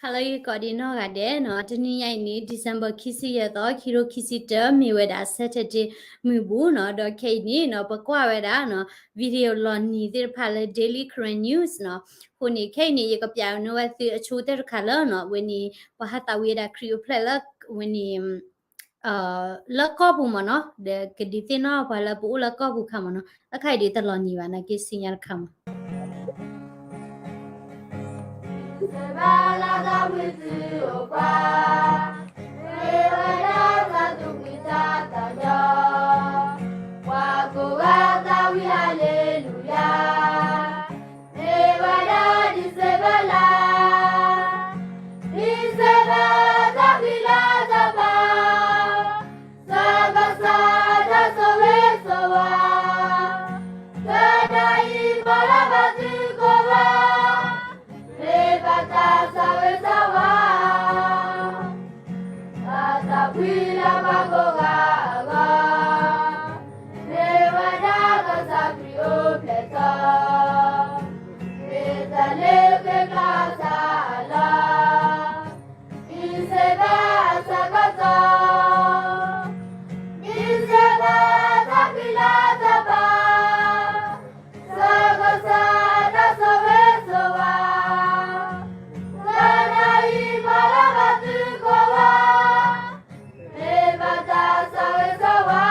ဟါလၢအဂ့ၤကိးဒံးနီၢ်ဂၤဒဲးနီၤ, တနံၤညါအံၤန့ၣ် December ခံဆံယဲၢ်သီ ခံကထိခံဆံတၢ မ့ၢ်ဝဲဒၣ် Saturday မုၢ်ဘူနီၤ, ဒီးခဲအံၤန့ၣ်နီၤ ပကွၢ်ဝဲဒၣ်နီၤ video လီၤနံၤသ့ၣ်တဖၣ်လၢ Daily Karen News နီၤ. အဃိန့ၣ် ခဲအံၤန့ၣ် ယကပြးန့ၢ်ဝဲသုအဆိသ့ၣ်တခါလၢနီၤ အဝဲန့ၣ် ပှၤဟးသးဝံၤဝဲဒၣ်ခရံာ်အိၣ်ဖျဲၣ်လၢ အဝဲန့ၣ် လၢကီၢ်ပူၤမ့ၢ်နီၤ, ဒီးကဒုးသ့ၣ်နီၣ်ပှၤလၢပအိၣ်လၢကီၢ်ပူၤခါမ့ၢ်နီၤ, အခါအံၤဒ်တလီၤနံၤဘၣ် နာ်က့ဆူညါတခါမ့ၢ် December လါ, December တၢ်ဖံးလၢတၢ်ဘါ, စကစတၢ်ဆိၣ်ဂ့ၤဆိၣ်ဝါ, တနံၤအံၤမၤလၢဘၣ်သုကိးဂၤ, မ့ၢ်ဘၣ်တၢ်ဆိၣ်ဂ့ၤဆိၣ်ဝါ ဘၣ်တၢ်ဖှံလၢပှၤကိးဂၤအဂီၢ်, မ့ၢ်ဝဲဒၣ်ကစၢ်ခရံာ်အိၣ်ဖျဲၣ်ထီၣ်, မ့ၢ်တၢ်လၢဃ့ဘါအသးအလီၢ်, December အဆၢကတီၢ်, December တၢ်ဖံးလၢတၢ်ဘါ စကစတၢ်ဆိၣ်ဂ့ၤဆိၣ်ဝါ, တနံၤအံၤမၤလၢဘၣ်သုကိးဂၤ, မ့ၢ်ဘၣ်တၢ်ဆိၣ်ဂ့ၤဆိၣ်ဝါ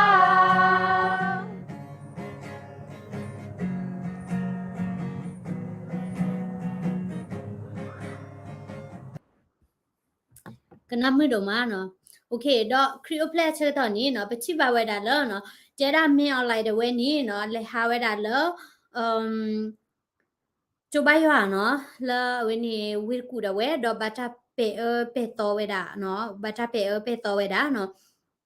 ကနၣ်မုာ်ဒိၣ်မးနီၤ. ဒီးခရံာ်အိၣ်ဖျဲၣ်အဆၢကတီၢ်န့ၣ်နီၤ ပထံၣ်ဘၣ်ဝဲဒၣ်လၢနီၤ တဲဒၣ်မင်းအောင်လှိုင် ဒၣ်ဝဲန့ၣ်နီၤ လဲၤဟးဝဲဒၣ်လၢ ကၠိဘါယွၤနီၤ လၢအဝဲန့ၣ် ဝ့ၢ်တကူၣ်ဒၣ်ဝဲ ဒီးဘၣ်တၢ်ပဲာ်အၢပဲာ်သီဝဲဒၣ်နီၤ ဘၣ်တၢ်ပဲာ်အၢပဲာ်သီဝဲဒၣ်နီၤ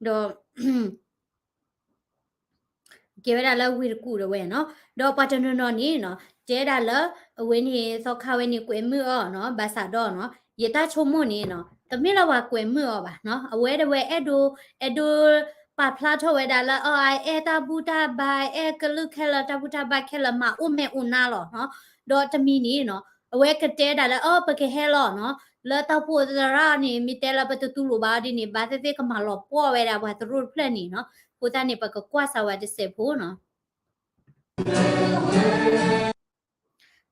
ဒီး ကဲဝဲဒၣ်လၢဝ့ၢ်တကူၣ်ဒၣ်ဝဲနီၤ ဒီးပှၤတနီၤနီၤန့ၣ်နီၤ တဲဒၣ်လၢ အဝဲန့ၣ်သီခါဝဲန့ၣ်ကွဲးမုာ်အီၤနီၤ ဘၣ်ဆၣ်ဒီးနီၤ ယတၢ်ဆိကမိၣ်န့ၣ်နီၤ တမ့ၢ်လၢပှၤကွဲးမုာ်အီၤဘၣ်နီၤ အဝဲဒၣ်ဝဲအဲၣ်ဒိး အဲၣ်ဒိး ပာ်ဖျါထီၣ်ဝဲဒၣ်လၢ အအဲၣ်တၢ်ဘူၣ်တၢ်ဘါ အဲၣ်ကလုာ်ခဲလၢာ် တၢ်ဘူၣ်တၢ်ဘါခဲလၢာ် မၤအိၣ်မဲာ်အိၣ်နါလီၤနီၤ ဒီးတမံၤန့ၣ်နီၤ အဝဲကတဲဒၣ်လၢ အ ပကဟဲလီၤနီၤ လၢတၢ်အိၣ်ဖှိၣ်သရၣ်န့ၣ် မ့ၢ်တဲလၢပတတူၢ်လိာ်ဘၣ်အီၤဒ်န့ၣ် ဘၣ်သ့ၣ်သ့ၣ်ကမၤလီၤပှီၢ်ဝဲဒၣ်ပှၤတရူးတဖျၢၣ်န့ၣ်နီၤ အဃိသတးန့ၣ် ပကကွၢ်စၢၤဝဲတစဲးဖိနီၤ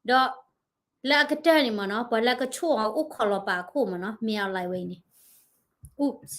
ဒီး လၢအကတၢၢ်န့ၣ်မ့ၢ်နီၤ ပှၤလၢကဆိၣ်အီၤအိၣ်ခိးလီၤပာ်အခိၣ်မ့ၢ်နီၤ မင်းအောင်လှိုင် ဝဲအံၤန့ၣ် Oops.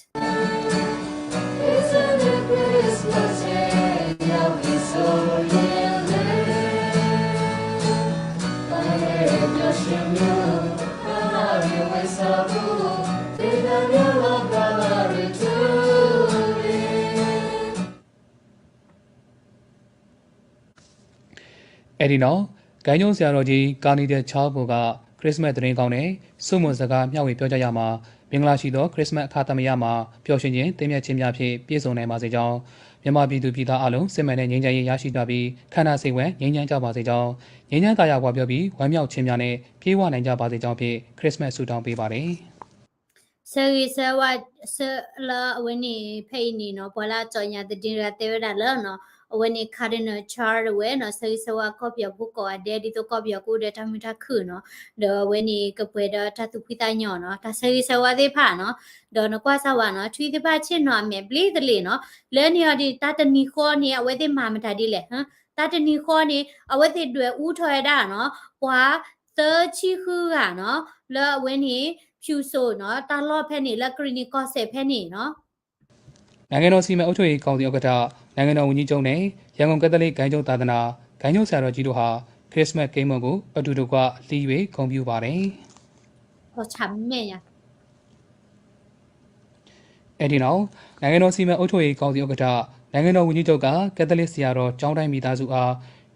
Eddie Nor, ဂိုဏ်းချုပ်ဆရာတော်ကြီး ကာနီတီချားဘိုက ခရစ်စမတ်သတင်းကောင်းနဲ့ ဆုမွန်စကားမျှဝေပြောကြားရမှာ မင်္ဂလာရှိသော ခရစ်စမတ်အခါသမယမှာ ပျော်ရွှင်ခြင်း သင့်မြတ်ခြင်းများဖြင့် ပြည့်စုံနိုင်ပါစေကြောင်း၊ မြန်မာပြည်သူပြည်သားအားလုံး စစ်မှန်တဲ့ငြိမ်းချမ်းရေးရရှိကြပြီး ခန္ဓာစိတ်ဝဲငြိမ်းချမ်းကြပါစေကြောင်း၊ ငြိမ်းချမ်းသာယာဝပြောပြီး ဝမ်းမြောက်ခြင်းများနဲ့ ပြည့်ဝနိုင်ကြပါစေကြောင်းဖြင့် ခရစ်စမတ်ဆုတောင်းပေးပါတယ်။ ဆၢဂ့ၤဆၢဝါ ဆၢလၢအဝဲန့ၣ် ဖဲအံၤန့ၣ်နီၤ ပှၤလၢအကြော်ငြာသတင်းတဂၤတဲဝဲဒၣ်လၢနီၤ အဝဲန့ၣ် Cardinal Charles တဝဲနီၤ ဆၢဂ့ၤဆၢဝါကီၢ်ပယီၤဖိကိးဂၤဒဲး ဒ်သိးကီၢ်ပယီၤကအိၣ်ဒီးတၢ်မုာ်တၢ်ခုၣ်နီၤ ဒီးအဝဲန့ၣ်ကပှဲၤဒီးတၢ်သူၣ်ဖှံသးညီနီၤ တၢ်ဆၢဂ့ၤဆၢဝါသ့ၣ်တဖၣ်နီၤ ဒီးနကွၢ်စၢ်ဝဲနီၤ ထွံၣ်သ့ၣ်တဖၣ်ဆ့ၣ်နီၤအမဲာ်ဘျ့သလ့ၣ်နီၤ လၢန့ၣ်အီၤဒ် တၢ်တနံၤဃီန့ၣ် အဝဲသ့ၣ်မၤမတၤဒ်လဲၣ် တၢ်တနံၤဃီန့ၣ် အဝဲသ့ၣ်ဒွဲၣ်အူထီၣ်ဝဲဒၣ်နီၤ ပှၤသၢဆံဃုဂၤနီၤ လၢအဝဲန့ၣ် ဖၠူစိၤနီၤ တၢ်လီၢ်ဖဲန့ၣ် လၢကရံၣ်နံၣ်ကီၢ်စဲၣ်ဖဲန့ၣ်နီၤ နိုင်ငံတော်စီမံအုပ်ချုပ်ရေးကောင်စီဥက္ကဋ္ဌ, နိုင်ငံတော်ဝန်ကြီးချုပ်နဲ့ ရန်ကုန်ကက်သလစ်ဂိုဏ်းချုပ်သာသနာ ဂိုဏ်းချုပ်ဆရာတော်ကြီးတို့ဟာ ခရစ်စမတ်ကိမ်းမုန့်ကို အတူတကွ လှီး၍ဂုဏ်ပြုပါတယ်။ ဟောချာမဲ့ညာ အဲဒီနောက် နိုင်ငံတော်စီမံအုပ်ချုပ်ရေးကောင်စီဥက္ကဋ္ဌ, နိုင်ငံတော်ဝန်ကြီးချုပ်က ကက်သလစ်ဆရာတော်ကျောင်းတိုင်းမိသားစုအား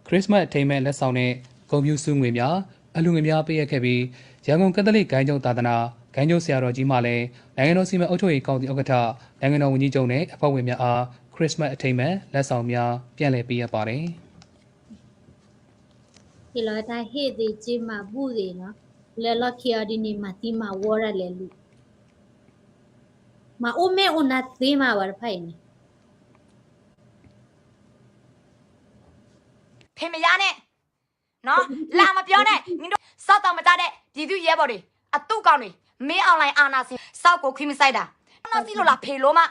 ခရစ်စမတ်အထိမ်းအမှတ်လက်ဆောင်နဲ့ ဂုဏ်ပြုဆုငွေများ အလှူငွေများပေးအပ်ခဲ့ပြီး ရန်ကုန်ကက်သလစ်ဂိုဏ်းချုပ်သာသနာ ဂိုဏ်းချုပ်ဆရာတော်ကြီးမှလည်း နိုင်ငံတော်စီမံအုပ်ချုပ်ရေးကောင်စီဥက္ကဋ္ဌ, နိုင်ငံတော်ဝန်ကြီးချုပ်နဲ့အဖွဲ့ဝင်များအား ခရစ်စမတ်အထိမ်းအမှတ်လက်ဆောင်များ ပြန်လည်ပေးအပ်ပါတယ်။ ဟ့ၣ်လီၤတၢ်ဟ့ၣ်သ့ၣ်က့မၤဘူၣ်သ့ၣ်နီၤ လၢလီၢ်ခံအီၤဒ်န့ၣ် မၤသံမၤဝီဒၣ်လဲာ်လူၤ မၤအိၣ်မဲာ်အိၣ်နါသ့မးဝဲတဖၣ်အံၤန့ၣ် ဖဲမယါန့ၣ် နော် လာမပြောနဲ့ နင်တို့ စောင့်တောင်မတတဲ့ ပြည်သူ့ရဲဘော်တွေ အတုကောင်တွေ မ့ၢ်အီၣ်လဲၣ်အါနၢ်စံး စၢ်ကိးခွံမစဲဒၣ် နီၢ်မံလိာ်လၢဖံးလိမး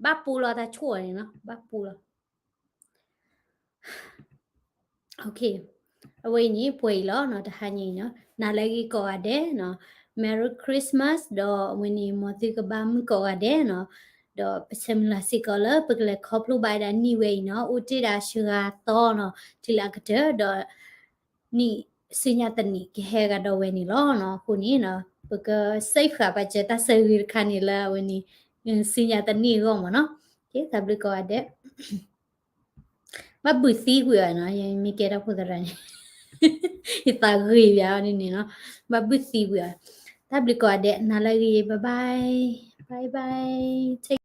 ဘၣ်ပူလီၤတၢ်ဆိၣ်အီၤန့ၣ်နီၤ ဘၣ်ပူလီၤ အဝဲအံၤန့ၣ် ပှဲၤအံၤလီၤနီၤ တဟါညါအံၤနီၤ နၤလၢအဂ့ၤကိးဂၤဒဲးနီၤ Merry Christmas ဒီးအဝဲန့ၣ် မ်သုကဘၣ်မုာ်ကိးဂၤဒဲးနီၤ ဒီးပဆၢမုၢ်လၢ်စ့ၢ်ကီးလၢ ပကလဲၤခီဖျိဘၣ်ဝဲဒၣ်နံၣ်ဝဲအံၤနီၤ အိၣ်တ့ၢ်ဒၣ်စှၤသီနီၤ တုၤလၢအကတၢၢ်ဒီး နံၣ်ဆူညါတနံၣ်ကဟဲဂၤဒီးဝဲန့ၣ်လီၤနီၤ အဃိန့ၣ်နီၤ ပက save ဃာ်ပာ်စၢၤတၢ်ဆၢဂ့ၤတခါန့ၣ်လၢအဝဲန့ၣ် ဆူညါတနံၣ်အဂီၢ်မးနီၤ တၢ်ဘျုးကိးဂၤဒဲး ဘၣ်ဘုးသံကွံာ်အီၤနီၤ ယမ့ၢ်ကဲတၢ်ဖိသရၣ်န့ၣ် ယသးဂ့ၤဘၣ်အီၤန့ၣ်နီၤ ဘၣ်ဘုးသံကွံာ်အီၤ တၢ်ဘျုးကိးဂၤဒဲး နၤလၢအဂ့ၤ bye bye bye bye take